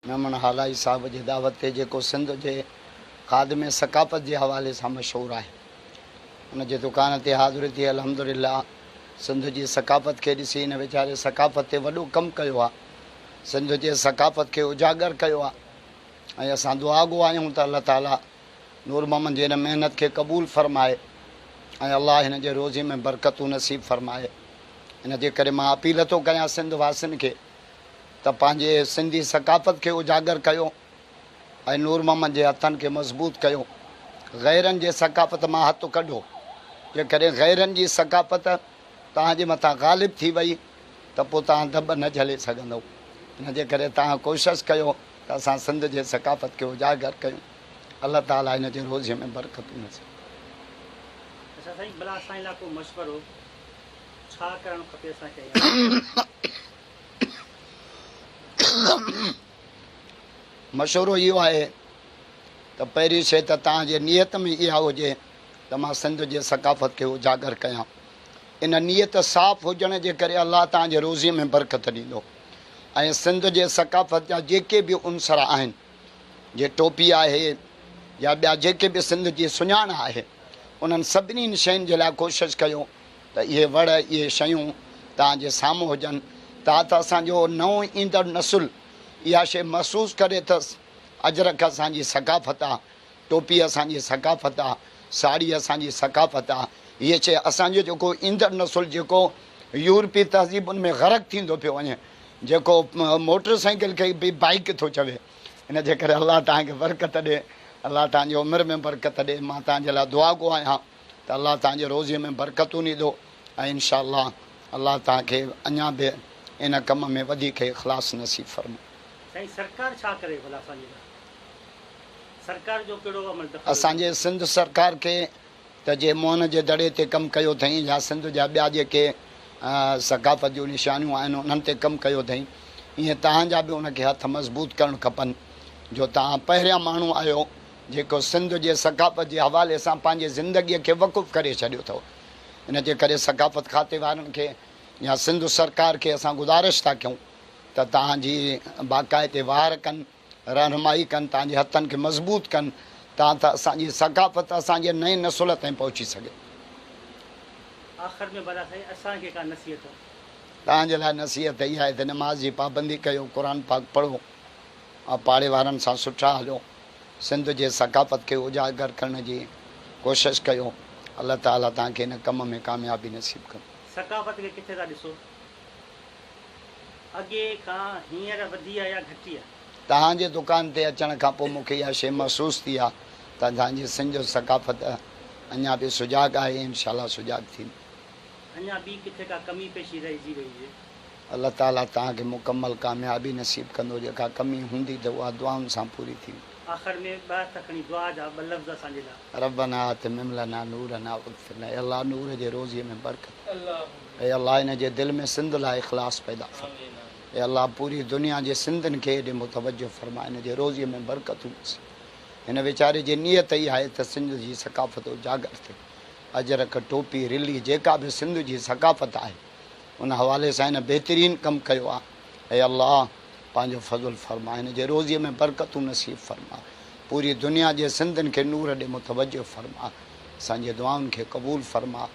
ميمڻ هالائي صاحب جي دعوت تي جيڪو سنڌ جي خادم ثقافت جي حوالي سان مشهور آهي ان جي دڪان تي حاضر ٿي الحمدلله سنڌ جي ثقافت کي ڏسي هن ويچاري ثقافت تي وڏو ڪم ڪيو آهي سنڌ جي ثقافت کي اجاگر ڪيو آهي ۽ اسان دعاگو آهيون ته الله تعالي نور محمد جي هن محنت کي قبول فرمائي ۽ الله هن جي روزي ۾ برڪتون نصيب فرمائي ان جي ڪري مان اپيل ٿو ڪيان سنڌ واسين کي ته پنهنجي سنڌي ثقافت کي اجاگر ڪيو ۽ نور محمد جي هٿن کي مضبوط ڪيو. غيرن جي ثقافت مان هٿ ڪڍو. جيڪڏهن غيرن جي ثقافت توهان جي مٿان غالب ٿي وئي ته پوء توهان دٻ نه جهلي سگهندؤ. ان جي ڪري توهان ڪوشش ڪيو ته اسان سنڌ جي ثقافت کي اجاگر ڪيون. الله تعاليٰ هن جي روزيء ۾ برڪتون نصيب. اڇا سائين ڀلا اسان جي لاء ڪو مشورو ڇا ڪرڻ کپي اسان کي. مشورو اهو آهي ته پهرين شيء ته توهان جي نيت ۾ اها هجي ته مان سنڌ جي ثقافت کي اجاگر ڪيان. ان نيت صاف هجڻ جي ڪري الله توهان جي روزيء ۾ برڪت ڏيندو ۽ سنڌ جي ثقافت جا جيڪي به عنصر آهن جي ٽوپي آهي يا ٻيا جيڪي به سنڌ جي سڃاڻ آهي انهن سڀني شين جي لاء ڪوشش ڪيو ته اهي وڙ، اهي شيون توهان جي سامهون هجن تا ته اسان جو نئون ايندڙ نسل اها شيء محسوس ڪري ته اجرڪ اسان جي ثقافت آ، ٽوپي اسان جي ثقافت آ، ساڙهي اسان جي ثقافت آ. هيء شيء اسان جو جيڪو ايندڙ نسل جيڪو يورپي تهذيبن ۾ غرق ٿيندو پيو وڃي، جيڪو موٽر سائيڪل کي به بائيڪ ٿو چوي، ان جي ڪري الله توهان کي برڪت ڏي، الله توهان جي عمر ۾ برڪت ڏي، مان توهان جي لاء دعاگو آهيان. ته الله توهان جي روزي ۾ برڪتون ڏيندو ۽ انشاء الله الله توهان کي اڃا به ان ڪم ۾ وڌيڪ اخلاص نصيب فرمائي. سائين سرڪار ڇا ڪري ڀلا اسان جي لاء سرڪار جو ڪهڙو عمل دخل هجي. اسان جي سنڌ سرڪار کي ته جي موهن جي دڙي تي ڪم ڪيو اٿئين يا سنڌ جا ٻيا جيڪي ثقافت جون نشانيون آهن انهن تي ڪم ڪيو اٿئين ايئن توهان جا به ان کي هٿ مضبوط ڪرڻ کپن جو توهان پهريان ماڻهو آهيو جيڪو سنڌ جي ثقافت جي حوالي سان پنهنجي زندگيء کي وقف ڪري ڇڏيو اٿئو. ان جي ڪري ثقافت کاتي وارن کي يا سنڌ سرڪار کي اسان گذارش ٿا ڪيون ته توهان جي باقاعدي واهر ڪن، رهنمائي ڪن، توهان جي هٿن کي مضبوط ڪن تان ته اسان جي ثقافت اسان جي نئين نسل تائين پهچي سگهي. آخر ۾ ڀلا سائين اسان کي ڪا نصيحت. توهان جي لاء نصيحت اها آهي ته نماز جي پابندي ڪيو، قرآن پاڪ پڙهو ۽ پاڙي وارن سان سٺا هلو. سنڌ جي ثقافت کي اجاگر ڪرڻ جي ڪوشش ڪيو الله تعالي توهان کي ان ڪم ۾ ڪاميابي نصيب ڪندو. ثقافت کي ڪٿي ٿا ڏسو؟ اڳي کان هينئر وڌي آ يا گهٽي آ؟ توهان جي دڪان تي اچڻ کان پوء مون کي اها شيء محسوس ٿي آ ته اسان جي سنڌ جو ثقافت اڃا به سجاڳ آهي ۽ انشاء الله سجاڳ ٿيندي. اڃا ٻي ڪٿي ڪا ڪمي پيشي رهجي وئي هجي؟ الله تعالي توهان کي مڪمل ڪاميابي نصيب ڪندو جيڪا ڪمي هوندي ته اها دعائن سان پوري ٿي ويندي. آخر ۾ ٻه هٿ کڻي دعا جا ٻه لفظ اسان جي لاء. ربنا اتمم لنا نورنا واغفر لنا اي الله نور جي روزي ۾ برڪت اي الله هن جي دل ۾ سنڌ لاء اخلاص پيدا فرما اي الله پوري دنيا جي سنڌين کي هيڏي متوجه فرما هن جي روزي ۾ برڪتون نصيب هن ويچاري جي نيت اها آهي ته سنڌ جي ثقافت اجاگر ٿئي اجرڪ ٽوپي رلي جيڪا به سنڌ جي ثقافت آهي ان حوالي سان هن بهترين ڪم ڪيو آ اي الله پنهنجو فضل فرما هن جي روزي ۾ برڪتون نصيب فرما پوري دنيا جي سنڌين کي نور ڏي متوجه فرما اسان جي دعائن کي قبول فرما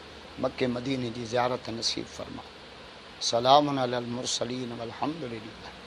مڪي مديني جي زيارت نصيب فرما سلام علي المرسلين والحمد لله.